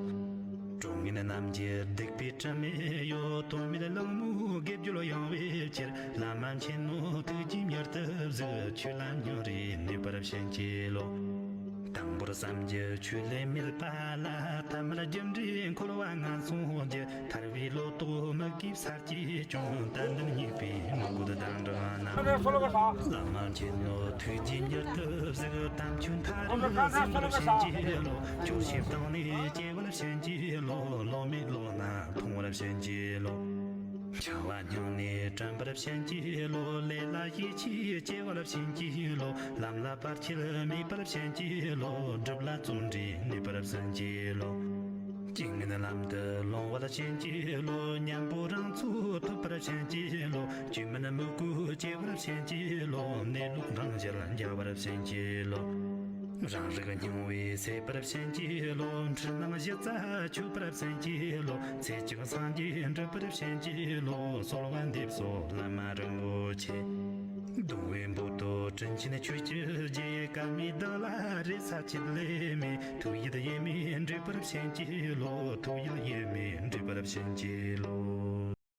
གྲོང་ངན་རྣམས་ཀྱི་སྡིག་པའི་དྲི་མས་གཡོགས། དོན་མེད་གླེང་མོ་དགེ་སྦྱོར་ཡང་བའི་ཕྱིར། བླ་མ་མཁྱེན་ནོ་ཐུགས་རྗེས་མྱུར་དུ་གཟིགས། ཆོས་ལ་སྙིང་རེ་ནུས་པར་བྱིན་གྱིས་རློབས། དང་པོར་བསམ་རྒྱུ་ཆོས་ལས་མེད་པ་ལ། ཐ་མལ་རྒྱུ་འབྲས་འཁོར་བ་ངན་སོང་རྒྱུ། ཐར་བའི་ལོ་ཏོག་མིག་གིས་གསར་སྐྱེས་བྱུང་། དད་འདུན་སྙིགས་པའི་མི་རྒོད་དང་འདྲ་ན། བླ་མ་མཁྱེན་ནོ་ཐུགས་རྗེས་མྱུར་དུ་གཟིགས། དམ་ཆོས་མཐའ་རུ་གསུངས་པར་བྱིན་གྱིས་རློབས། སྐྱོར་བྱེད་བཏང་ནས་སྐྱེ་བར་བྱིན་གྱིས་རློབས། བློ་མེད་བློ་སྣ་མཐོང་བར་བྱིན་གྱིས་རློབས། འཆི་བ་སྙིང་ནས་དྲན་པར་བྱིན་གྱིས་རློབས། ལས་ལ་ཡིད་ཆེས་སྐྱེ་བར་བྱིན་གྱིས་རློབས། ལམ་ལ་བར་ཆད་མེད་པར་བྱིན་གྱིས་རློབས། སྒྲུབ་ལ་བརྩོན་འགྲུས་ནུས་པར་བྱིན་གྱིས་རློབས། རྐྱེན་ངན་ལམ་དུ་ལོང་བར་བྱིན་གྱིས་རློབས། གཉེན་པོ་རང་ཚོགས་ཐོབ་པར་བྱིན་གྱིས་རློབས། སྐྱེ་མེད་མི་མགོ་སྐྱེ་བར་བྱིན་གྱིས་རློབས། གནས་ལུགས་རང་ཞལ་མཇལ་བར་བྱིན་གྱིས་རློབས། རང་རིག་སྙིང་བོས་སད་པར་བྱིན་གྱིས་རློབས། འཁྲུལ་སྣང་གཞི་རྩ་ཆོད་པར་བྱིན་གྱིས་རློབས། ཚེ་གཅིག་སངས་རྒྱས་འགྲུབ་པར་བྱིན་གྱིས་རློབས། གསོལ་བ་འདེབས་སོ་བླ་མ་རིན་པོ་ཆེ། གདུང་བའི་འབོད་དོ་དྲིན་ཆེན་ཆོས་ཀྱི་རྗེ། སྐལ་མེད་བདག་ལ་རེ་ས་ཆེད་ལས་མེད། ཐུགས་ཡིད་ཡེངས་མེད་འདྲིས་པར་བྱིན་གྱིས་རློབས། ཐུགས་ཡིད་ཡེངས་མེད་འདྲིས་པར་བྱིན་གྱིས་རློབས།